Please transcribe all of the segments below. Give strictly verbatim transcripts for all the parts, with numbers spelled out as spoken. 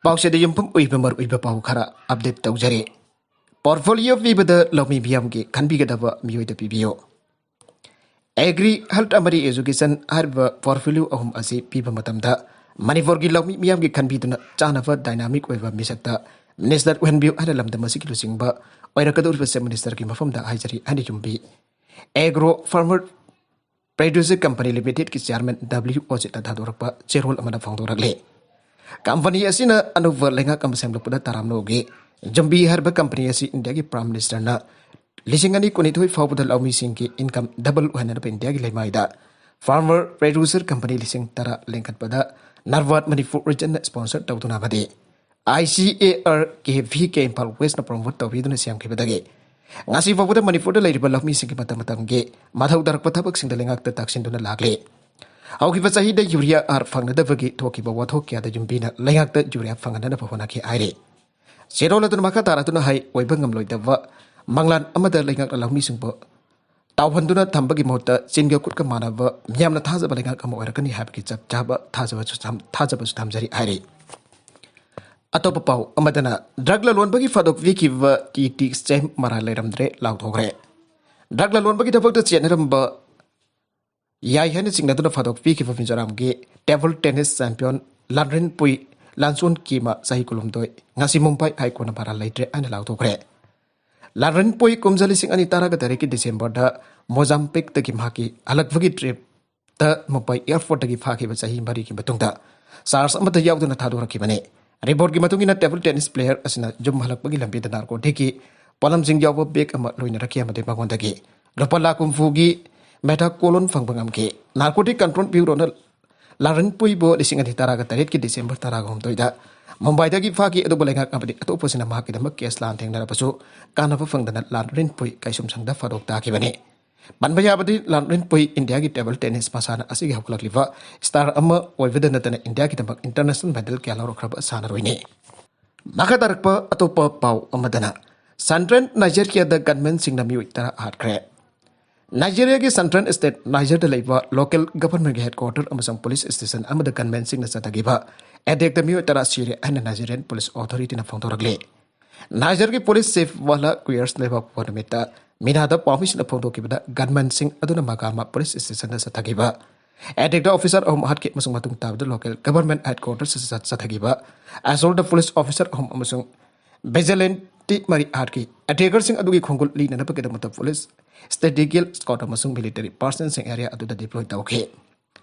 ꯄꯥꯎꯆꯦꯗ ꯌꯨꯝꯐꯝ ꯑꯣꯏꯕ ꯃꯔꯨꯑꯣꯏꯕ ꯄꯥꯎ ꯈꯔ ꯑꯞꯗꯦꯠ ꯇꯧꯖꯔꯤ꯫ ꯄꯣꯔꯠꯐꯣꯂꯤꯑꯣ ꯄꯤꯕꯗ ꯂꯧꯃꯤ ꯃꯤꯌꯥꯝꯒꯤ ꯈꯟꯕꯤꯒꯗꯕ ꯃꯤꯑꯣꯏꯗ ꯄꯤꯕꯤꯌꯨ꯫ ꯑꯦꯒ꯭ꯔꯤ, ꯍꯦꯜꯊ ꯑꯃꯗꯤ ꯑꯦꯖꯨꯀꯦꯁꯟ ꯍꯥꯏꯔꯤꯕ ꯄꯣꯔꯠꯐꯣꯂꯤꯑꯣ ꯑꯍꯨꯝ ꯑꯁꯤ ꯄꯤꯕ ꯃꯇꯝꯗ ꯃꯅꯤꯄꯨꯔꯒꯤ ꯂꯧꯃꯤ ꯃꯤꯌꯥꯝꯒꯤ ꯈꯟꯕꯤꯗꯨꯅ ꯆꯥꯅꯕ ꯗꯥꯏꯅꯥꯃꯤꯛ ꯑꯣꯏꯕ ꯃꯤꯁꯛꯇ ꯃꯤꯅꯤꯁꯇꯔ ꯑꯣꯏꯍꯟꯕꯤꯌꯨ ꯍꯥꯏꯅ ꯂꯝꯗꯝ ꯑꯁꯤꯒꯤ ꯂꯨꯆꯤꯡꯕ ꯑꯣꯏꯔꯛꯀꯗꯧꯔꯤꯕ ꯆꯤꯐ ꯃꯤꯅꯤꯁꯇꯔꯒꯤ ꯃꯐꯝꯗ ꯍꯥꯏꯖꯔꯤ ꯍꯥꯏꯅ ꯌꯨꯝꯕꯤ ꯑꯦꯒ꯭ꯔꯣ ꯐꯥꯔꯃꯔ ꯄ꯭ꯔꯗ꯭ꯌꯨꯁꯔ ꯀꯝꯄꯅꯤ ꯂꯤꯃꯤꯇꯦꯗꯀꯤ ꯆꯤꯌꯥꯔꯃꯦꯟ ꯗꯕ꯭ꯂꯤꯎ ꯑꯣꯖꯤꯠꯅ ꯊꯥꯗꯣꯔꯛꯄ ꯆꯦꯔꯣꯜ ꯑꯃꯗ ꯐꯣꯡꯗꯣꯔꯛꯂꯤ꯫ ꯀꯝꯄꯅꯤ ꯑꯁꯤꯅ ꯑꯅꯧꯕ ꯂꯩꯉꯥꯛ ꯑꯃ ꯁꯦꯝꯂꯛꯄꯗ ꯇꯔꯥꯝꯅ ꯑꯣꯛꯏ꯫ ꯌꯨꯝꯕꯤ ꯍꯥꯏꯔꯤꯕ ꯀꯝꯄꯅꯤ ꯑꯁꯤ ꯏꯟꯗꯤꯌꯥꯒꯤ ꯄ꯭ꯔꯥꯏꯝ ꯃꯤꯅꯤꯁꯇꯔꯅ ꯂꯤꯁꯤꯡ ꯑꯅꯤ ꯀꯨꯟꯅꯤꯊꯣꯏ ꯐꯥꯎꯕꯗ ꯂꯧꯃꯤꯁꯤꯡꯒꯤ ꯏꯟꯀꯝ ꯗꯕꯜ ꯑꯣꯏꯍꯟꯅꯅꯕ ꯏꯟꯗꯤꯌꯥꯒꯤ ꯂꯩꯃꯥꯏꯗ ꯐꯥꯔꯃꯔ ꯄ꯭ꯔꯗ꯭ꯌꯨꯁꯔ ꯀꯝꯄꯅꯤ ꯂꯤꯁꯤꯡ ꯇꯔꯥ ꯂꯤꯡꯈꯠꯄꯗ ꯅꯥꯔꯕꯥꯗ ꯃꯅꯤꯄꯨꯔ ꯔꯤꯖꯟꯅ ꯁ꯭ꯄꯣꯟꯁꯔ ꯇꯧꯗꯨꯅ ꯑꯃꯗꯤ I C A R K V K Imphal ꯋꯦꯁꯅ ꯄ꯭ꯔꯣꯃꯣꯠ ꯇꯧꯕꯤꯗꯨꯅ ꯁꯦꯝꯈꯤꯕꯗꯒꯤ ꯉꯁꯤ ꯐꯥꯎꯕꯗ ꯃꯅꯤꯄꯨꯔꯗ ꯂꯩꯔꯤꯕ ꯂꯧꯃꯤꯁꯤꯡꯒꯤ ꯃꯇꯝ ꯃꯇꯝꯒꯤ ꯃꯊꯧ ꯇꯥꯔꯛꯄ ꯊꯕꯛꯁꯤꯡꯗ ꯂꯩꯉꯥꯛꯇ ꯇꯥꯛꯁꯤꯟꯗꯨꯅ ꯂꯥꯛꯂꯤ꯫ ꯍꯧꯈꯤꯕ ꯆꯍꯤꯗ ꯌꯨꯔꯤꯌꯥ ꯑꯥꯔ ꯐꯪꯅꯗꯕꯒꯤ ꯊꯣꯛꯈꯤꯕ ꯋꯥꯊꯣꯛ ꯀꯌꯥꯗ ꯌꯨꯝꯕꯤꯅ ꯂꯩꯉꯥꯛꯇ ꯌꯨꯔꯤꯌꯥ ꯐꯪꯍꯟꯅꯕ ꯍꯣꯠꯅꯈꯤ ꯍꯥꯏꯔꯤ꯫ ꯆꯦꯔꯣꯜ ꯑꯗꯨꯅ ꯃꯈꯥ ꯇꯥꯔꯗꯨꯅ ꯍꯥꯏ, ꯑꯣꯏꯕ ꯉꯝꯂꯣꯏꯗꯕ ꯃꯪꯂꯥꯟ ꯑꯃꯗ ꯂꯩꯉꯥꯛꯅ ꯂꯧꯃꯤꯁꯤꯡꯕꯨ ꯇꯥꯎꯍꯟꯗꯨꯅ ꯊꯝꯕꯒꯤ ꯃꯍꯨꯠꯇ ꯆꯤꯟꯒ ꯈꯨꯠꯀ ꯃꯥꯟꯅꯕ ꯃꯤꯌꯥꯝꯅ ꯊꯥꯖꯕ ꯂꯩꯉꯥꯛ ꯑꯃ ꯑꯣꯏꯔꯛꯀꯅꯤ ꯍꯥꯏꯕꯒꯤ ꯆꯞ ꯆꯥꯕ ꯊꯥꯖꯕꯁꯨ ꯊꯝ-, ꯊꯥꯖꯕꯁꯨ ꯊꯝꯖꯔꯤ ꯍꯥꯏꯔꯤ꯫ ꯑꯇꯣꯞꯄ ꯄꯥꯎ ꯑꯃꯗꯅ ꯗ꯭ꯔꯒ ꯂꯂꯣꯟꯕꯒꯤ ꯐꯥꯗꯣꯛ ꯄꯤꯈꯤꯕ ꯇꯤ ꯇꯤ ꯁꯦꯝ ꯃꯔꯥꯜ ꯂꯩꯔꯝꯗ꯭ꯔꯦ ꯂꯥꯎꯊꯣꯛꯈ꯭ꯔꯦ꯫ ꯗ꯭ꯔꯒ ꯂꯂꯣꯟꯕꯒꯤ ꯊꯕꯛꯇ ꯆꯦꯠꯅꯔꯝꯕ ꯌꯥꯏ ꯍꯥꯏꯅ ꯆꯤꯡꯅꯗꯨꯅ ꯐꯥꯗꯣꯛ ꯄꯤꯈꯤꯕ ꯃꯤꯖꯣꯔꯥꯝꯒꯤ ꯇꯦꯕꯜ ꯇꯦꯅꯤꯁ ꯆꯦꯝꯄꯤꯌꯟ ꯂꯥꯟꯔꯦꯟꯄꯨꯏ ꯂꯥꯟꯁꯣꯟ ꯀꯤꯃ ꯆꯍꯤ ꯀꯨꯟꯍꯨꯝꯗꯣꯏ ꯉꯁꯤ ꯃꯨꯝꯕꯥꯏ ꯍꯥꯏ ꯀꯣꯔꯠꯅ ꯃꯔꯥꯜ ꯂꯩꯇ꯭ꯔꯦ ꯍꯥꯏꯅ ꯂꯥꯎꯊꯣꯛꯈ꯭ꯔꯦ꯫ ꯂꯥꯟꯔꯦꯟꯄꯨꯏ ꯀꯨꯝꯖꯥ ꯂꯤꯁꯤꯡ ꯑꯅꯤ ꯇꯔꯥꯒ ꯇꯔꯦꯠꯀꯤ ꯗꯤꯁꯦꯝꯕꯔꯗ ꯃꯣꯖꯥꯝꯕꯤꯛꯇꯒꯤ ꯃꯍꯥꯛꯀꯤ ꯍꯜꯂꯛꯄꯒꯤ ꯇ꯭ꯔꯤꯞꯇ ꯃꯨꯝꯕꯥꯏ ꯑꯦꯌꯔꯄꯣꯔꯠꯇꯒꯤ ꯐꯥꯈꯤꯕ ꯆꯍꯤ ꯃꯔꯤꯒꯤ ꯃꯇꯨꯡꯗ ꯆꯥꯔꯖ ꯑꯃꯠꯇ ꯌꯥꯎꯗꯅ ꯊꯥꯗꯣꯔꯛꯈꯤꯕꯅꯤ꯫ ꯔꯤꯄꯣꯔꯠꯀꯤ ꯃꯇꯨꯡ ꯏꯟꯅ ꯇꯦꯕꯜ ꯇꯦꯅꯤꯁ ꯄ꯭ꯂꯦꯌꯔ ꯑꯁꯤꯅ ꯌꯨꯝ ꯍꯜꯂꯛꯄꯒꯤ ꯂꯝꯕꯤꯗ ꯅꯥꯔꯀꯣꯇꯤꯛꯀꯤ ꯄꯣꯠꯂꯝꯁꯤꯡ ꯌꯥꯎꯕ ꯕꯦꯒ ꯑꯃ ꯂꯣꯏꯅꯔꯛꯈꯤ ꯑꯃꯗꯤ ꯃꯉꯣꯟꯗꯒꯤ ꯂꯨꯄꯥ ꯂꯥꯈ ꯍꯨꯝꯐꯨꯒꯤ ꯃꯦꯊꯥꯀꯣꯂꯣꯟ ꯐꯪꯕ ꯉꯝꯈꯤ꯫ ꯅꯥꯔꯀꯣꯇꯤꯛ ꯀꯟꯇ꯭ꯔꯣꯜ ꯕ꯭ꯌꯨꯔꯣꯅ ꯂꯥꯟꯔꯦꯟꯄꯨꯏꯕꯨ ꯂꯤꯁꯤꯡ ꯑꯅꯤ ꯇꯔꯥꯒ ꯇꯔꯦꯠꯀꯤ ꯗꯤꯁꯦꯝꯕꯔ ꯇꯔꯥꯒ ꯍꯨꯝꯗꯣꯏꯗ ꯃꯨꯝꯕꯥꯏꯗꯒꯤ ꯐꯥꯈꯤ, ꯑꯗꯨꯕꯨ ꯂꯩꯉꯥꯛ ꯑꯃꯗꯤ ꯑꯇꯣꯞꯄꯁꯤꯡꯅ ꯃꯍꯥꯛꯀꯤꯗꯃꯛ ꯀꯦꯁ ꯂꯥꯟꯊꯦꯡꯅꯔꯕꯁꯨ ꯀꯥꯟꯅꯕ ꯐꯪꯗꯅ ꯂꯥꯟꯔꯦꯟꯄꯨꯏ ꯀꯩꯁꯨꯝꯁꯪꯗ ꯐꯥꯗꯣꯛ ꯇꯥꯈꯤꯕꯅꯤ꯫ ꯄꯟꯕ ꯌꯥꯕꯗꯤ ꯂꯥꯟꯔꯦꯟꯄꯨꯏ ꯏꯟꯗꯤꯌꯥꯒꯤ ꯇꯦꯕꯜ ꯇꯦꯅꯤꯁ ꯃꯁꯥꯟꯅ ꯑꯁꯤꯒꯤ ꯍꯧꯒꯠꯂꯛꯂꯤꯕ ꯁ꯭ꯇꯥꯔ ꯑꯃ ꯑꯣꯏꯕꯗ ꯅꯠꯇꯅ ꯏꯟꯗꯤꯌꯥꯒꯤꯗꯃꯛ ꯏꯟꯇꯔꯅꯦꯁꯅꯦꯜ ꯃꯦꯗꯜ ꯀꯌꯥ ꯂꯧꯔꯛꯈ꯭ꯔꯕ ꯁꯥꯟꯅꯔꯣꯏꯅꯤ꯫ ꯃꯈꯥ ꯇꯥꯔꯛꯄ ꯑꯇꯣꯞꯄ ꯄꯥꯎ ꯑꯃꯗꯅ ꯁꯟꯇ꯭ꯔꯦꯟ ꯅꯥꯏꯖꯦꯔꯤꯌꯥꯗ ꯒꯟꯃꯦꯟꯁꯤꯡꯅ ꯃꯤꯑꯣꯏ ꯇꯔꯥ ꯍꯥꯠꯈ꯭ꯔꯦ꯫ ꯅꯥꯏꯖꯦꯔꯤꯌꯥꯒꯤ ꯁꯦꯟꯇ꯭ꯔꯦꯜ ꯁ꯭ꯇꯦꯠ ꯅꯥꯏꯖꯔꯗ ꯂꯩꯕ ꯂꯣꯀꯦꯜ ꯒꯚꯔꯟꯃꯦꯟꯠꯀꯤ ꯍꯦꯗꯀ꯭ꯋꯥꯇꯔ ꯑꯃꯁꯨꯡ ꯄꯨꯂꯤꯁ ꯁ꯭ꯇꯦꯁꯟ ꯑꯃꯗ ꯒꯟꯃꯦꯟꯁꯤꯡꯅ ꯆꯠꯊꯈꯤꯕ ꯑꯦꯇꯦꯛꯇ ꯃꯤꯑꯣꯏ ꯇꯔꯥ ꯁꯤꯔꯦ ꯍꯥꯏꯅ ꯅꯥꯏꯖꯦꯔꯤꯌꯥꯟ ꯄꯨꯂꯤꯁ ꯑꯣꯊꯣꯔꯤꯇꯤꯅ ꯐꯣꯡꯗꯣꯔꯛꯂꯤ꯫ ꯅꯥꯏꯖꯔꯒꯤ ꯄꯨꯂꯤꯁ ꯆꯤꯐ ꯋꯥꯂꯥ ꯀꯨꯌꯔꯁ ꯂꯩꯕꯥꯛꯄꯣꯛꯄ ꯅꯨꯃꯤꯠꯇ ꯃꯤꯅꯥꯗ ꯄꯥꯎꯃꯤꯁꯤꯡꯅ ꯐꯣꯡꯗꯣꯛꯈꯤꯕꯗ ꯒꯟꯃꯦꯟꯁꯤꯡ ꯑꯗꯨꯅ ꯃꯒꯥꯃꯥ ꯄꯨꯂꯤꯁ ꯁ꯭ꯇꯦꯁꯟꯗ ꯆꯠꯊꯈꯤꯕ ꯑꯦꯇꯦꯛꯇ ꯑꯣꯐꯤꯁꯥꯔ ꯑꯍꯨꯝ ꯍꯥꯠꯈꯤ ꯑꯃꯁꯨꯡ ꯃꯇꯨꯡ ꯇꯥꯕꯗ ꯂꯣꯀꯦꯜ ꯒꯚꯔꯟꯃꯦꯟꯠ ꯍꯦꯗꯀ꯭ꯋꯥꯇꯔꯁ ꯆꯠꯊꯈꯤꯕ ꯑꯦꯁꯣꯜꯠꯇ ꯄꯨꯂꯤꯁ ꯑꯣꯐꯤꯁꯥꯔ ꯑꯍꯨꯝ ꯑꯃꯁꯨꯡ ꯚꯤꯖꯤꯂꯦꯟꯇꯤ ꯃꯔꯤ ꯍꯥꯠꯈꯤ꯫ ꯑꯦꯇꯦꯀꯔꯁꯤꯡ ꯑꯗꯨꯒꯤ ꯈꯣꯡꯒꯨꯜ ꯂꯤꯅꯅꯕꯒꯤꯗꯃꯛꯇ ꯄꯨꯂꯤꯁ ꯁ꯭ꯇꯦꯇꯤꯀꯦꯜ ꯁ꯭ꯀ꯭ꯋꯥꯗ ꯑꯃꯁꯨꯡ ꯃꯤꯂꯤꯇꯔꯤ ꯄꯥꯔꯁꯟꯁꯤꯡ ꯑꯦꯔꯤꯌꯥ ꯑꯗꯨꯗ ꯗꯤꯄ꯭ꯂꯣꯏ ꯇꯧꯈꯤ꯫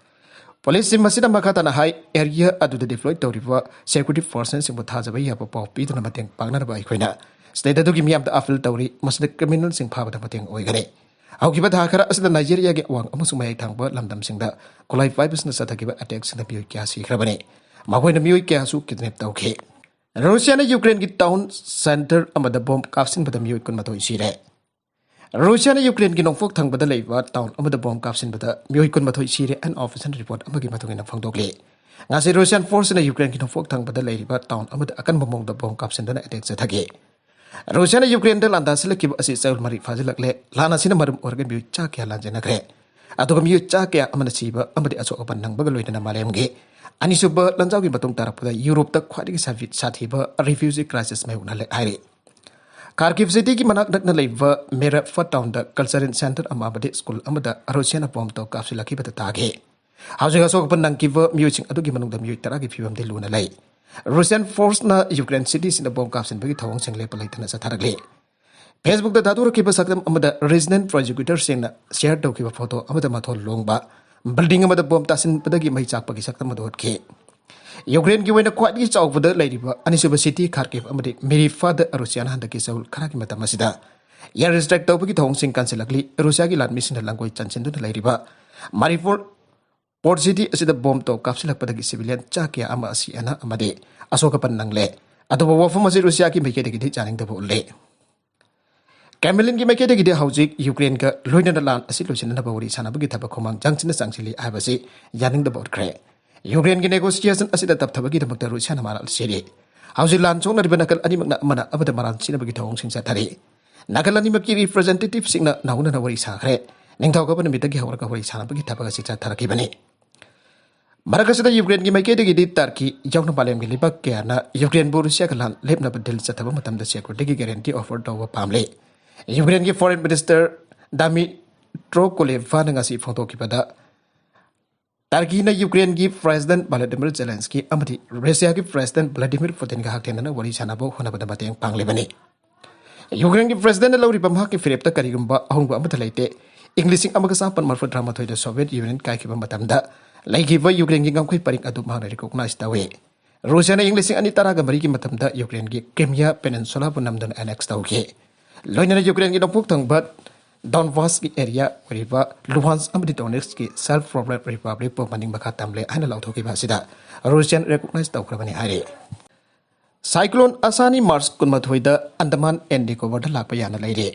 ꯄꯨꯂꯤꯁꯁꯤꯡ ꯑꯁꯤꯅ ꯃꯈꯥ ꯇꯥꯅ ꯍꯥꯏ, ꯑꯦꯔꯤꯌꯥ ꯑꯗꯨꯗ ꯗꯤꯄ꯭ꯂꯣꯏ ꯇꯧꯔꯤꯕ ꯁꯦꯀ꯭ꯌꯨꯔꯤꯇꯤ ꯐꯣꯔꯁꯁꯤꯡꯕꯨ ꯊꯥꯖꯕ ꯌꯥꯕ ꯄꯥꯎ ꯄꯤꯗꯨꯅ ꯃꯇꯦꯡ ꯄꯥꯡꯅꯅꯕ ꯑꯩꯈꯣꯏꯅ ꯁ꯭ꯇꯦꯠ ꯑꯗꯨꯒꯤ ꯃꯤꯌꯥꯝꯗ ꯑꯄꯤꯜ ꯇꯧꯔꯤ꯫ ꯃꯁꯤꯗ ꯀ꯭ꯔꯤꯃꯤꯅꯦꯜꯁꯤꯡ ꯐꯥꯕꯗ ꯃꯇꯦꯡ ꯑꯣꯏꯒꯅꯤ꯫ ꯍꯧꯈꯤꯕ ꯊꯥ ꯈꯔ ꯑꯁꯤꯗ ꯅꯥꯏꯖꯦꯔꯤꯌꯥꯒꯤ ꯑꯋꯥꯡ ꯑꯃꯁꯨꯡ ꯃꯌꯥꯏ ꯊꯪꯕ ꯂꯝꯗꯝꯁꯤꯡꯗ ꯈꯨꯠꯂꯥꯏ ꯄꯥꯏꯕꯁꯤꯡꯅ ꯆꯠꯊꯈꯤꯕ ꯑꯦꯇꯦꯛꯁꯤꯡꯗ ꯃꯤꯑꯣꯏ ꯀꯌꯥ ꯁꯤꯈ꯭ꯔꯕꯅꯤ꯫ ꯃꯈꯣꯏꯅ ꯃꯤꯑꯣꯏ ꯀꯌꯥꯁꯨ ꯀꯤꯗꯅꯦꯞ ꯇꯧꯈꯤ꯫ ꯔꯨꯁꯤꯌꯥꯅ ꯌꯨꯀ꯭ꯔꯦꯟꯒꯤ ꯇꯥꯎꯟ ꯁꯦꯟꯇꯔ ꯑꯃꯗ ꯕꯣꯝ ꯀꯥꯞꯁꯤꯟꯕꯗ ꯃꯤꯑꯣꯏ ꯀꯨꯟꯃꯥꯊꯣꯏ ꯁꯤꯔꯦ꯫ ꯔꯨꯁꯤꯌꯥꯅ ꯌꯨꯀ꯭ꯔꯦꯟꯒꯤ ꯅꯣꯡꯄꯣꯛ ꯊꯪꯕꯗ ꯂꯩꯕ ꯇꯥꯎꯟ ꯑꯃꯗ ꯕꯣꯝ ꯀꯥꯞꯁꯤꯟꯕꯗ ꯃꯤꯑꯣꯏ ꯀꯨꯟꯃꯥꯊꯣꯏ ꯁꯤꯔꯦ ꯍꯥꯏꯅ ꯑꯣꯐꯤꯁꯤꯌꯦꯜ ꯔꯤꯄꯣꯔꯠ ꯑꯃꯒꯤ ꯃꯇꯨꯡ ꯏꯟꯅ ꯐꯣꯡꯗꯣꯛꯂꯤ꯫ ꯉꯁꯤ ꯔꯨꯁꯤꯌꯥꯟ ꯐꯣꯔꯁꯅ ꯌꯨꯀ꯭ꯔꯦꯟꯒꯤ ꯅꯣꯡꯄꯣꯛ ꯊꯪꯕꯗ ꯂꯩꯔꯤꯕ ꯇꯥꯎꯟ ꯑꯃꯗ ꯑꯀꯟꯕ ꯃꯑꯣꯡꯗ ꯕꯣꯝ ꯀꯥꯞꯁꯤꯟꯗꯨꯅ ꯑꯦꯇꯦꯛ ꯆꯠꯊꯈꯤ꯫ ꯔꯨꯁꯤꯌꯥꯅ ꯌꯨꯀ꯭ꯔꯦꯟꯗ ꯂꯥꯟꯗꯥꯁꯤꯜꯂꯛꯈꯤꯕ ꯑꯁꯤ ꯆꯌꯣꯜ ꯃꯔꯤ ꯐꯥꯖꯤꯜꯂꯛꯂꯦ꯫ ꯂꯥꯟ ꯑꯁꯤꯅ ꯃꯔꯝ ꯑꯣꯏꯔꯒ ꯃꯤꯑꯣꯏ ꯆꯥ ꯀꯌꯥ ꯂꯥꯟꯖꯦꯟꯅꯈ꯭ꯔꯦ, ꯑꯗꯨꯒ ꯃꯤꯑꯣꯏ ꯆꯥ ꯀꯌꯥ ꯑꯃꯅ ꯁꯤꯕ ꯑꯃꯗꯤ ꯑꯁꯣꯛ ꯑꯄꯟ ꯅꯪꯕꯒ ꯂꯣꯏꯅꯅ ꯃꯥꯂꯦꯝꯒꯤ ꯑꯅꯤꯁꯨꯕ ꯂꯥꯟꯖꯥꯎꯒꯤ ꯃꯇꯨꯡ ꯇꯥꯔꯛꯄꯗ ꯌꯨꯔꯣꯞꯇ ꯈ꯭ꯋꯥꯏꯗꯒꯤ ꯁꯥꯊꯤ-, ꯁꯥꯊꯤꯕ ꯔꯤꯐ꯭ꯌꯨꯖꯤ ꯀ꯭ꯔꯥꯏꯁꯤꯁ ꯃꯥꯌꯣꯛꯅꯍꯜꯂꯦ ꯍꯥꯏꯔꯤ꯫ ꯈꯥꯔꯀꯤꯚ ꯁꯤꯇꯤꯒꯤ ꯃꯅꯥꯛ ꯅꯛꯅ ꯂꯩꯕ ꯃꯦꯔꯦꯐ ꯇꯥꯎꯟꯗ ꯀꯜꯆꯔꯦꯜ ꯁꯦꯟꯇꯔ ꯑꯃ ꯑꯃꯗꯤ ꯁ꯭ꯀꯨꯜ ꯑꯃꯗ ꯔꯨꯁꯤꯌꯥꯅ ꯕꯣꯝ ꯇꯧ ꯀꯥꯞꯁꯤꯜꯂꯛꯈꯤꯕꯗ ꯇꯥꯈꯤ꯫ ꯍꯧꯖꯤꯛ ꯑꯁꯣꯛ ꯑꯄꯟ ꯅꯪꯈꯤꯕ ꯃꯤꯑꯣꯏꯁꯤꯡ ꯑꯗꯨꯒꯤ ꯃꯅꯨꯡꯗ ꯃꯤꯑꯣꯏ ꯇꯔꯥꯒꯤ ꯐꯤꯕꯝꯗꯤ ꯂꯨꯅ ꯂꯩ꯫ ꯔꯨꯁꯤꯌꯥꯟ ꯐꯣꯔꯁꯅ ꯌꯨꯀ꯭ꯔꯦꯟ ꯁꯤꯇꯤꯁꯤꯡꯗ ꯕꯣꯝ ꯀꯥꯞꯁꯤꯟꯕꯒꯤ ꯊꯧꯑꯣꯡꯁꯤꯡ ꯂꯦꯞꯄ ꯂꯩꯇꯅ ꯆꯠꯊꯔꯛꯂꯤ꯫ ꯐꯦꯁꯕꯨꯛꯇ ꯊꯥꯗꯣꯔꯛꯈꯤꯕ ꯁꯛꯇꯝ ꯑꯃꯗ ꯔꯤꯖꯅꯦꯜ ꯄ꯭ꯔꯣꯁꯤꯀ꯭ꯌꯨꯇꯔꯁꯤꯡꯅ ꯁꯦꯌꯔ ꯇꯧꯈꯤꯕ ꯐꯣꯇꯣ ꯑꯃꯗ ꯃꯊꯣꯟ ꯂꯣꯡꯕ ꯕꯤꯜꯗꯤꯡ ꯑꯃꯗ ꯕꯣꯝ ꯇꯥꯁꯤꯟꯕꯗꯒꯤ ꯃꯩ ꯆꯥꯛꯄꯒꯤ ꯁꯛꯇꯝ ꯑꯗꯨ ꯎꯠꯈꯤ꯫ ꯌꯨꯀ꯭ꯔꯦꯟꯒꯤ ꯑꯣꯏꯅ ꯈ꯭ꯋꯥꯏꯗꯒꯤ ꯆꯥꯎꯕꯗ ꯂꯩꯔꯤꯕ ꯑꯅꯤꯁꯨꯕ ꯁꯤꯇꯤ ꯈꯥꯔꯀꯤꯚ ꯑꯃꯗꯤ ꯃꯦꯔꯤꯐꯥꯗ ꯔꯨꯁꯤꯌꯥꯅ ꯍꯟꯗꯛꯀꯤ ꯆꯌꯣꯜ ꯈꯔꯒꯤ ꯃꯇꯝ ꯑꯁꯤꯗ ꯑꯦꯌꯔ ꯁ꯭ꯇ꯭ꯔꯥꯏꯛ ꯇꯧꯕꯒꯤ ꯊꯧꯑꯣꯡꯁꯤꯡ ꯀꯟꯁꯤꯜꯂꯛꯂꯤ꯫ ꯔꯨꯁꯤꯌꯥꯒꯤ ꯂꯥꯟꯃꯤꯁꯤꯡꯅ ꯂꯥꯡꯒꯣꯏ ꯆꯟꯁꯤꯟꯗꯨꯅ ꯂꯩꯔꯤꯕ ꯃꯥꯔꯤꯐꯣꯔ ꯄꯣꯔꯠ ꯁꯤꯇꯤ ꯑꯁꯤꯗ ꯕꯣꯝ ꯇꯧ ꯀꯥꯞꯁꯤꯜꯂꯛꯄꯗꯒꯤ ꯁꯤꯚꯤꯂꯤꯌꯟ ꯆꯥ ꯀꯌꯥ ꯑꯃ ꯑꯁꯤ ꯑꯅꯥ ꯑꯃꯗꯤ ꯑꯁꯣꯛ ꯑꯄꯟ ꯅꯪꯂꯦ꯫ ꯑꯗꯨꯕꯨ ꯋꯥꯐꯝ ꯑꯁꯤ ꯔꯨꯁꯤꯌꯥꯒꯤ ꯃꯥꯏꯀꯩꯗꯒꯤꯗꯤ ꯌꯥꯅꯤꯡꯗꯕ ꯎꯠꯂꯦ꯫ ꯀ꯭ꯔꯦꯝꯂꯤꯟꯒꯤ ꯃꯥꯏꯀꯩꯗꯒꯤꯗꯤ ꯍꯧꯖꯤꯛ ꯌꯨꯀ꯭ꯔꯦꯟꯒ ꯂꯣꯏꯅꯅ ꯂꯥꯟ ꯑꯁꯤ ꯂꯣꯏꯁꯤꯟꯅꯅꯕ ꯋꯥꯔꯤ ꯁꯥꯟꯅꯕꯒꯤ ꯊꯕꯛ ꯈꯣꯡꯃꯥꯡ ꯆꯪꯁꯤꯟꯅ ꯆꯪꯁꯤꯜꯂꯤ ꯍꯥꯏꯕꯁꯤ ꯌꯥꯅꯤꯡꯗꯕ ꯎꯠꯈ꯭ꯔꯦ꯫ ꯌꯨꯀ꯭ꯔꯦꯟꯒꯤ ꯅꯦꯒꯣꯁꯤꯌꯦꯁꯟ ꯑꯁꯤꯗ ꯇꯞꯊꯕꯒꯤꯗꯃꯛꯇ ꯔꯨꯁꯤꯌꯥꯅ ꯃꯔꯥꯜ ꯁꯤꯔꯤ꯫ ꯍꯧꯖꯤꯛ ꯂꯥꯟ ꯁꯣꯛꯅꯔꯤꯕ ꯅꯥꯀꯜ ꯑꯅꯤꯃꯛꯅ ꯑꯃꯅ ꯑꯃꯗ ꯃꯔꯥꯜ ꯁꯤꯅꯕꯒꯤ ꯊꯧꯑꯣꯡꯁꯤꯡ ꯆꯠꯊꯔꯤ꯫ ꯅꯥꯀꯜ ꯑꯅꯤꯃꯛꯀꯤ ꯔꯤꯄ꯭ꯔꯖꯦꯟꯇꯦꯇꯤꯚꯁꯤꯡꯅ ꯅꯧꯅꯅ ꯋꯥꯔꯤ ꯁꯥꯈ꯭ꯔꯦ꯫ ꯅꯤꯡꯊꯧꯀꯥꯕ ꯅꯨꯃꯤꯠꯇꯒꯤ ꯍꯧꯔꯒ ꯋꯥꯔꯤ ꯁꯥꯟꯅꯕꯒꯤ ꯊꯕꯛ ꯑꯁꯤ ꯆꯠꯊꯔꯛꯈꯤꯕꯅꯤ꯫ ꯃꯔꯛ ꯑꯁꯤꯗ ꯌꯨꯀ꯭ꯔꯦꯟꯒꯤ ꯃꯥꯏꯀꯩꯗꯒꯤꯗꯤ ꯇꯔꯀꯤ ꯌꯥꯎꯅ ꯃꯥꯂꯦꯝꯒꯤ ꯂꯩꯕꯥꯛ ꯀꯌꯥꯅ ꯌꯨꯀ꯭ꯔꯦꯟꯕꯨ ꯔꯨꯁꯤꯌꯥꯒ ꯂꯥꯟ ꯂꯦꯞꯅꯕ ꯗꯤꯜ ꯆꯠꯊꯕ ꯃꯇꯝꯗ ꯁꯦꯀ꯭ꯌꯨꯔꯤꯇꯤꯒꯤ ꯒꯦꯔꯦꯟꯇꯤ ꯑꯣꯐꯔ ꯇꯧꯕ ꯄꯥꯝꯂꯦ꯫ ꯌꯨꯀ꯭ꯔꯦꯟꯒꯤ ꯐꯣꯔꯦꯟ ꯃꯤꯅꯤꯁꯇꯔ ꯗꯥꯃꯤꯇ꯭ꯔꯣ ꯀꯨꯂꯦꯕꯥꯅ ꯉꯁꯤ ꯐꯣꯡꯗꯣꯛꯈꯤꯕꯗ, ꯇꯔꯀꯤꯅ ꯌꯨꯀ꯭ꯔꯦꯟꯒꯤ ꯄ꯭ꯔꯦꯁꯤꯗꯦꯟꯠ ꯚꯣꯂꯣꯗꯤꯃꯤꯔ ꯖꯦꯂꯦꯟꯁꯀꯤ ꯑꯃꯗꯤ ꯔꯨꯁꯤꯌꯥꯒꯤ ꯄ꯭ꯔꯦꯁꯤꯗꯦꯟꯠ ꯚ꯭ꯂꯥꯗꯤꯃꯤꯔ ꯄꯨꯇꯤꯟꯒ ꯍꯛꯊꯦꯡꯅꯅ ꯋꯥꯔꯤ ꯁꯥꯟꯅꯕ ꯍꯣꯠꯅꯕꯗ ꯃꯇꯦꯡ ꯄꯥꯡꯂꯤꯕꯅꯤ꯫ ꯌꯨꯀ꯭ꯔꯦꯟꯒꯤ ꯄ꯭ꯔꯦꯁꯤꯗꯦꯟꯠꯅ ꯂꯧꯔꯤꯕ ꯃꯍꯥꯛꯀꯤ ꯐꯤꯔꯦꯞꯇ ꯀꯔꯤꯒꯨꯝꯕ ꯑꯍꯣꯡꯕ ꯑꯃꯠꯇ ꯂꯩꯇꯦ꯫ ꯏꯪ ꯂꯤꯁꯤꯡ ꯑꯃꯒ ꯆꯥꯃꯥꯄꯟ ꯃꯔꯤꯐꯨ ꯇꯔꯥꯃꯥꯊꯣꯏꯗ ꯁꯣꯚꯤꯌꯦꯠ ꯌꯨꯅꯤꯌꯟ ꯀꯥꯏꯈꯤꯕ ꯃꯇꯝꯗ ꯂꯩꯈꯤꯕ ꯌꯨꯀ꯭ꯔꯦꯟꯒꯤ ꯉꯝꯈꯩ ꯄꯔꯤꯡ ꯑꯗꯨ ꯃꯍꯥꯛꯅ ꯔꯤꯀꯣꯛꯅꯥꯏꯖ ꯇꯧꯏ꯫ ꯔꯨꯁꯤꯌꯥꯅ ꯏꯪ ꯂꯤꯁꯤꯡ ꯑꯅꯤ ꯇꯔꯥꯒ ꯃꯔꯤꯒꯤ ꯃꯇꯝꯗ ꯌꯨꯀ꯭ꯔꯦꯟꯒꯤ ꯀ꯭ꯔꯤꯃꯤꯌꯥ ꯄꯦꯅꯤꯟꯁꯨꯂꯥꯕꯨ ꯅꯝꯗꯨꯅ ꯑꯦꯅꯦꯛꯁ ꯇꯧꯈꯤ꯫ ꯂꯣꯏꯅꯅ ꯌꯨꯀ꯭ꯔꯦꯟꯒꯤ ꯅꯣꯡꯄꯣꯛ ꯊꯪꯕ ꯗꯣꯟꯕꯥꯁꯀꯤ ꯑꯦꯔꯤꯌꯥ ꯑꯣꯏꯔꯤꯕ ꯂꯨꯍꯥꯟꯁ ꯑꯃꯗꯤ ꯗꯣꯅꯦꯠꯁꯀꯤ ꯁꯦꯜꯐ ꯄ꯭ꯔꯣꯕ꯭ꯂꯦꯝ ꯔꯤꯄꯕ꯭ꯂꯤꯛꯄꯨ ꯃꯅꯤꯡ ꯃꯈꯥ ꯇꯝꯂꯦ ꯍꯥꯏꯅ ꯂꯥꯎꯊꯣꯛꯈꯤꯕ ꯑꯁꯤꯗ ꯔꯨꯁꯤꯌꯥꯅ ꯔꯤꯀꯣꯛꯅꯥꯏꯖ ꯇꯧꯈ꯭ꯔꯕꯅꯤ ꯍꯥꯏꯔꯤ꯫ ꯁꯥꯏꯀ꯭ꯂꯣꯟ ꯑꯁꯥꯅꯤ ꯃꯥꯔꯆ ꯀꯨꯟꯃꯥꯊꯣꯏꯗ ꯑꯟꯗꯃꯥꯟ ꯑꯦꯟ ꯅꯤꯀꯣꯕꯔꯗ ꯂꯥꯛꯄ ꯌꯥꯅ ꯂꯩꯔꯤ꯫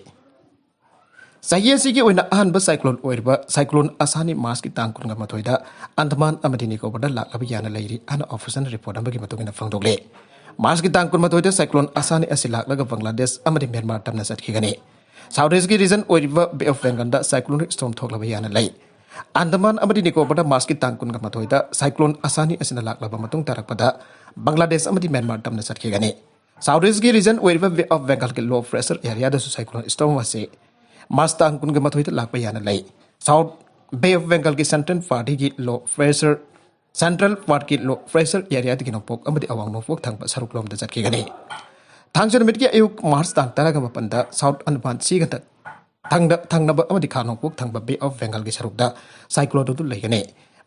ꯆꯍꯤ ꯑꯁꯤꯒꯤ ꯑꯣꯏꯅ ꯑꯍꯥꯟꯕ ꯁꯥꯏꯀ꯭ꯂꯣꯟ ꯑꯣꯏꯔꯤꯕ ꯁꯥꯏꯀ꯭ꯂꯣꯟ ꯑꯁꯥꯅꯤ ꯃꯥꯔꯆꯀꯤ ꯇꯥꯡ ꯀꯨꯟꯒ ꯃꯥꯊꯣꯏꯗ ꯑꯟꯗꯃꯥꯟ ꯑꯃꯗꯤ ꯅꯤꯀꯣꯕꯔꯗ ꯂꯥꯛꯂꯕ ꯌꯥꯅ ꯂꯩꯔꯤ ꯍꯥꯏꯅ ꯑꯣꯐꯤꯁꯤꯌꯦꯜ ꯔꯤꯄꯣꯔꯠ ꯑꯃꯒꯤ ꯃꯇꯨꯡ ꯏꯟꯅ ꯐꯣꯡꯗꯣꯛꯂꯦ꯫ ꯃꯥꯔꯆꯀꯤ ꯇꯥꯡ ꯀꯨꯟꯃꯥꯊꯣꯏꯗ ꯁꯥꯏꯀ꯭ꯂꯣꯟ ꯑꯁꯥꯅꯤ ꯑꯁꯤ ꯂꯥꯛꯂꯒ ꯕꯪꯒ꯭ꯂꯥꯗꯦꯁ ꯑꯃꯗꯤ ꯃ꯭ꯌꯥꯟꯃꯥꯔ ꯇꯝꯅ ꯆꯠꯈꯤꯒꯅꯤ꯫ ꯁꯥꯎꯠ ꯏꯁꯀꯤ ꯔꯤꯖꯟ ꯑꯣꯏꯔꯤꯕ ꯕꯦ ꯑꯣꯐ ꯕꯦꯡꯒꯜꯗ ꯁꯥꯏꯀ꯭ꯂꯣꯟ ꯁ꯭ꯇꯣꯔꯝ ꯊꯣꯛꯂꯕ ꯌꯥꯅ ꯂꯩ꯫ ꯑꯟꯗꯃꯥꯟ ꯑꯃꯗꯤ ꯅꯤꯀꯣꯕꯔꯗ ꯃꯥꯔꯆꯀꯤ ꯇꯥꯡ ꯀꯨꯟꯒ ꯃꯥꯊꯣꯏꯗ ꯁꯥꯏꯀ꯭ꯂꯣꯟ ꯑꯁꯥꯅꯤ ꯑꯁꯤꯅ ꯂꯥꯛꯂꯕ ꯃꯇꯨꯡ ꯇꯥꯔꯛꯄꯗ ꯕꯪꯒ꯭ꯂꯥꯗꯦꯁ ꯑꯃꯗꯤ ꯃ꯭ꯌꯥꯟꯃꯥꯔ ꯇꯝꯅ ꯆꯠꯈꯤꯒꯅꯤ꯫ ꯁꯥꯎꯠ ꯏꯁꯀꯤ ꯔꯤꯖꯟ ꯑꯣꯏꯔꯤꯕ ꯕꯦ ꯑꯣꯐ ꯕꯦꯡꯒꯜꯒꯤ ꯂꯣ ꯄ꯭ꯔꯦꯁꯔ ꯑꯦꯔꯤꯌꯥꯗꯁꯨ ꯁꯥꯏꯀ꯭ꯂꯣꯟ ꯁ꯭ꯇꯣꯔꯝ ꯑꯁꯤ ꯃꯥꯔꯆ ꯇꯥꯡ ꯀꯨꯟꯒ ꯃꯥꯊꯣꯏꯗ ꯂꯥꯛꯄ ꯌꯥꯅ ꯂꯩ꯫ ꯁꯥꯎꯠ ꯕꯦ ꯑꯣꯐ ꯕꯦꯡꯒꯜꯒꯤ ꯁꯦꯟꯇ꯭ꯔꯦꯜ ꯄꯥꯔꯠꯀꯤ ꯂꯣ ꯄ꯭ꯔꯦꯁꯔ ꯁꯦꯟꯇ꯭ꯔꯦꯜ ꯄꯥꯔꯠꯀꯤ ꯂꯣ ꯄ꯭ꯔꯦꯁꯔ ꯑꯦꯔꯤꯌꯥꯗꯒꯤ ꯅꯣꯡꯄꯣꯛ ꯑꯃꯗꯤ ꯑꯋꯥꯡ ꯅꯣꯡꯄꯣꯛ ꯊꯪꯕ ꯁꯔꯨꯛꯂꯣꯝꯗ ꯆꯠꯈꯤꯒꯅꯤ꯫ ꯊꯥꯡꯖ ꯅꯨꯃꯤꯠꯀꯤ ꯑꯌꯨꯛ ꯃꯥꯔꯆ ꯇꯥꯡ ꯇꯔꯥꯒ ꯃꯥꯄꯟꯗ ꯁꯥꯎꯠ ꯑꯟꯗꯃꯥꯟ ꯁꯤꯒ ꯊꯪꯅ-, ꯊꯪꯅꯕ ꯑꯃꯗꯤ ꯈꯥ ꯅꯣꯡꯄꯣꯛ ꯊꯪꯕ ꯕꯦ ꯑꯣꯐ ꯕꯦꯡꯒꯜꯒꯤ ꯁꯔꯨꯛꯇ ꯁꯥꯏꯀ꯭ꯂꯣꯟ ꯑꯗꯨ ꯂꯩꯒꯅꯤ꯫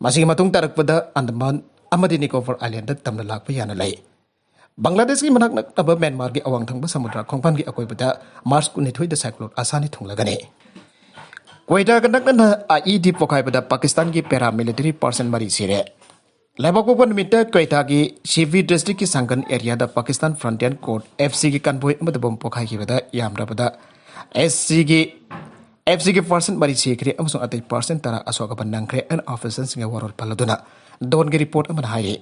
ꯃꯁꯤꯒꯤ ꯃꯇꯨꯡ ꯇꯥꯔꯛꯄꯗ ꯑꯟꯗꯃꯥꯟ ꯑꯃꯗꯤ ꯅꯤꯀꯣꯕꯔ ꯑꯥꯏꯂꯦꯟꯗ ꯇꯝꯅ ꯂꯥꯛꯄ ꯌꯥꯅ ꯂꯩ꯫ ꯕꯪꯒ꯭ꯂꯥꯗꯦꯁꯀꯤ ꯃꯅꯥꯛ ꯅꯛꯅꯕ ꯃ꯭ꯌꯥꯟꯃꯥꯔꯒꯤ ꯑꯋꯥꯡ ꯊꯪꯕ ꯁꯃꯨꯗ꯭ꯔ ꯈꯣꯡꯕꯥꯟꯒꯤ ꯑꯀꯣꯏꯕꯗ ꯃꯥꯔꯆ ꯀꯨꯟꯅꯤꯊꯣꯏꯗ ꯁꯥꯏꯀ꯭ꯂꯣꯟ ꯑꯁꯥꯅꯤ ꯊꯨꯡꯂꯒꯅꯤ꯫ ꯀ꯭ꯋꯦꯇꯥꯒ ꯅꯛꯅꯅ ꯑꯥꯏ ꯏ ꯗꯤ ꯄꯣꯈꯥꯏꯕꯗ ꯄꯥꯀꯤꯁꯇꯥꯟꯒꯤ ꯄꯦꯔꯥꯃꯤꯂꯤꯇꯔꯤ ꯄꯥꯔꯁꯟ ꯃꯔꯤ ꯁꯤꯔꯦ꯫ ꯂꯩꯕꯥꯛꯄꯣꯛꯄ ꯅꯨꯃꯤꯠꯇ ꯀ꯭ꯋꯦꯇꯥꯒꯤ ꯁꯤꯚꯤ ꯗꯤꯁꯇ꯭ꯔꯤꯛꯀꯤ ꯁꯪꯒꯟ ꯑꯦꯔꯤꯌꯥꯗ ꯄꯥꯀꯤꯁꯇꯥꯟ ꯐ꯭ꯔꯟꯇꯤꯌꯔ ꯀꯣꯔꯠ, ꯑꯦꯐ ꯁꯤꯒꯤ ꯀꯟꯚꯣꯏ ꯑꯃꯗ ꯕꯣꯝ ꯄꯣꯈꯥꯏꯈꯤꯕꯗ ꯌꯥꯝꯗ꯭ꯔꯕꯗ ꯑꯦꯐ ꯁꯤꯒꯤ, ꯑꯦꯐ ꯁꯤꯒꯤ ꯄꯥꯔꯁꯟ ꯃꯔꯤ ꯁꯤꯈ꯭ꯔꯦ ꯑꯃꯁꯨꯡ ꯑꯇꯩ ꯄꯥꯔꯁꯟ ꯇꯔꯥ ꯑꯁꯣꯛ ꯑꯄꯟ ꯅꯪꯈ꯭ꯔꯦ ꯍꯥꯏꯅ ꯑꯣꯐꯤꯁꯤꯌꯦꯜꯁꯤꯡꯅ ꯋꯥꯔꯣꯜ ꯄꯜꯂꯗꯨꯅ ꯗꯣꯟꯒꯤ ꯔꯤꯄꯣꯔꯠ ꯑꯃꯅ ꯍꯥꯏꯔꯤ꯫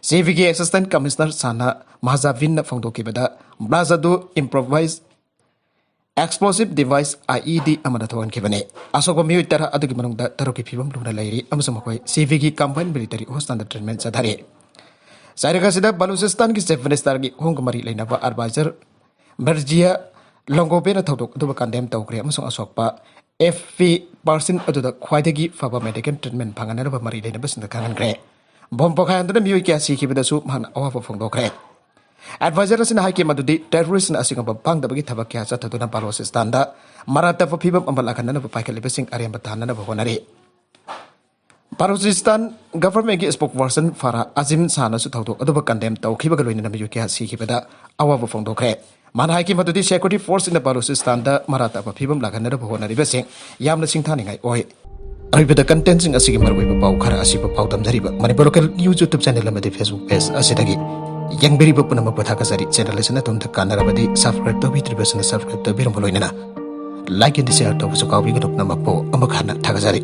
ꯁꯤꯚꯤꯒꯤ ꯑꯦꯁꯤꯁꯇꯦꯟꯠ ꯀꯃꯤꯁꯅꯔ ꯁꯥꯅꯥ ꯃꯍꯥꯖꯥꯕꯤꯟꯅ ꯐꯣꯡꯗꯣꯛꯈꯤꯕꯗ ꯕ꯭ꯂꯥꯁ ꯑꯗꯨ ꯏꯝꯄ꯭ꯔꯣꯚꯥꯏꯖ ꯑꯦꯛꯁꯄ꯭ꯂꯣꯁꯤꯚ ꯗꯤꯚꯥꯏꯁ, IED, ꯑꯃꯅ ꯊꯣꯛꯍꯟꯈꯤꯕꯅꯤ꯫ ꯑꯁꯣꯛꯄ ꯃꯤꯑꯣꯏ ꯇꯔꯥ ꯑꯗꯨꯒꯤ ꯃꯅꯨꯡꯗ ꯇꯔꯨꯛꯀꯤ ꯐꯤꯕꯝ ꯂꯨꯅ ꯂꯩꯔꯤ ꯑꯃꯁꯨꯡ ꯃꯈꯣꯏ ꯁꯤꯚꯤꯒꯤ ꯀꯝꯕꯥꯏꯟ ꯃꯤꯂꯤꯇꯔꯤ ꯍꯣꯁꯄꯤꯇꯥꯜꯗ ꯇ꯭ꯔꯤꯠꯃꯦꯟ ꯆꯠꯊꯔꯤ꯫ ꯆꯩꯔꯛ ꯑꯁꯤꯗ ꯕꯂꯨꯆꯤꯁꯇꯥꯟꯒꯤ ꯆꯤꯐ ꯃꯤꯅꯤꯁꯇꯔꯒꯤ ꯍꯣꯝꯒ ꯃꯔꯤ ꯂꯩꯅꯕ ꯑꯦꯗꯚꯥꯏꯖꯔ ꯃꯔꯖꯤꯌꯥ ꯂꯣꯡꯒꯣꯕꯦꯅ ꯊꯧꯗꯣꯛ ꯑꯗꯨꯕꯨ ꯀꯟꯗꯦꯝ ꯇꯧꯈ꯭ꯔꯦ ꯑꯃꯁꯨꯡ ꯑꯁꯣꯛꯄ ꯑꯦꯐ ꯄꯤ ꯄꯥꯔꯁꯟ ꯑꯗꯨꯗ ꯈ꯭ꯋꯥꯏꯗꯒꯤ ꯐꯕ ꯃꯦꯗꯤꯀꯦꯜ ꯇ꯭ꯔꯤꯠꯃꯦꯟ ꯐꯪꯍꯟꯅꯕ ꯃꯔꯤ ꯂꯩꯅꯕꯁꯤꯡꯗ ꯈꯪꯍꯟꯈ꯭ꯔꯦ꯫ ꯕꯣꯝ ꯄꯣꯈꯥꯏꯍꯟꯗꯨꯅ ꯃꯤꯑꯣꯏ ꯀꯌꯥ ꯁꯤꯈꯤꯕꯗꯁꯨ ꯃꯍꯥꯛꯅ ꯑꯋꯥꯕ ꯐꯣꯡꯗꯣꯛꯈ꯭ꯔꯦ꯫ ꯑꯦꯗꯚꯥꯏꯖꯔ ꯑꯁꯤꯅ ꯍꯥꯏꯈꯤ ꯃꯗꯨꯗꯤ ꯇꯦꯔꯣꯔꯤꯁꯅ ꯑꯁꯤꯒꯨꯝꯕ ꯄꯥꯡꯗꯕꯒꯤ ꯊꯕꯛ ꯀꯌꯥ ꯆꯠꯊꯗꯨꯅ ꯕꯂꯨꯆꯤꯁꯇꯥꯟꯗ ꯃꯔꯥ ꯇꯞꯄ ꯐꯤꯕꯝ ꯑꯃ ꯂꯥꯛꯍꯟꯅꯅꯕ ꯄꯥꯏꯈꯠꯂꯤꯕꯁꯤꯡ ꯑꯔꯦꯝꯕ ꯇꯥꯍꯟꯅꯕ ꯍꯣꯠꯅꯔꯤ꯫ ꯕꯂꯨꯆꯤꯁꯇꯥꯟ ꯒꯚꯔꯟꯃꯦꯟꯒꯤ ꯁ꯭ꯄꯣꯛꯄꯔꯁꯟ ꯐꯥꯔꯥ ꯑꯖꯤꯝ ꯁꯥꯅꯁꯨ ꯊꯧꯗꯣꯛ ꯑꯗꯨꯕꯨ ꯀꯟꯗꯦꯝ ꯇꯧꯈꯤꯕꯒ ꯂꯣꯏꯅꯅ ꯃꯤꯑꯣꯏ ꯀꯌꯥ ꯁꯤꯈꯤꯕꯗ ꯑꯋꯥꯕ ꯐꯣꯡꯗꯣꯛꯈ꯭ꯔꯦ꯫ ꯃꯥꯅ ꯍꯥꯏꯈꯤ ꯃꯗꯨꯗꯤ ꯁꯦꯀ꯭ꯌꯨꯔꯤꯇꯤ ꯐꯣꯔꯁꯁꯤꯡꯅ ꯕꯂꯨꯆꯤꯁꯇꯥꯟꯗ ꯃꯔꯥ ꯇꯞꯄ ꯐꯤꯕꯝ ꯂꯥꯛꯍꯟꯅꯅꯕ ꯍꯣꯠꯅꯔꯤꯕꯁꯤꯡ ꯌꯥꯝꯅ ꯁꯤꯡꯊꯥꯅꯤꯡꯉꯥꯏ ꯑꯣꯏ꯫ ꯑꯔꯣꯏꯕꯗ ꯀꯟꯇꯦꯟꯁꯤꯡ ꯑꯁꯤꯒꯤ ꯃꯔꯨꯑꯣꯏꯕ ꯄꯥꯎ ꯈꯔ ꯑꯁꯤꯕꯨ ꯄꯥꯎꯗꯝꯖꯔꯤꯕ Manipur local news YouTube channel ꯑꯃꯗꯤ ꯐꯦꯁꯕꯨꯛ ꯄꯦꯖ ꯑꯁꯤꯗꯒꯤ ꯌꯦꯡꯕꯤꯔꯤꯕ ꯄꯨꯝꯅꯃꯛꯄꯨ ꯊꯥꯒꯠꯆꯔꯤ꯫ ꯆꯦꯅꯦꯜ ꯑꯁꯤꯅ ꯑꯗꯣꯝꯗ ꯀꯥꯟꯅꯔꯕꯗꯤ ꯁꯕꯁꯀ꯭ꯔꯥꯏꯕ ꯇꯧꯕꯤꯗ꯭ꯔꯤꯕꯁꯤꯡꯅ ꯁꯕꯁꯀ꯭ꯔꯥꯏꯕ ꯇꯧꯕꯤꯔꯝꯕ ꯂꯣꯏꯅꯅ ꯂꯥꯏꯛ ꯑꯦꯟ ꯁꯤꯌꯔ ꯇꯧꯕꯁꯨ ꯀꯥꯎꯕꯤꯒꯅꯨ꯫ ꯄꯨꯝꯅꯃꯛꯄꯨ ꯑꯃꯨꯛ ꯍꯟꯅ ꯊꯥꯒꯠꯆꯔꯤ꯫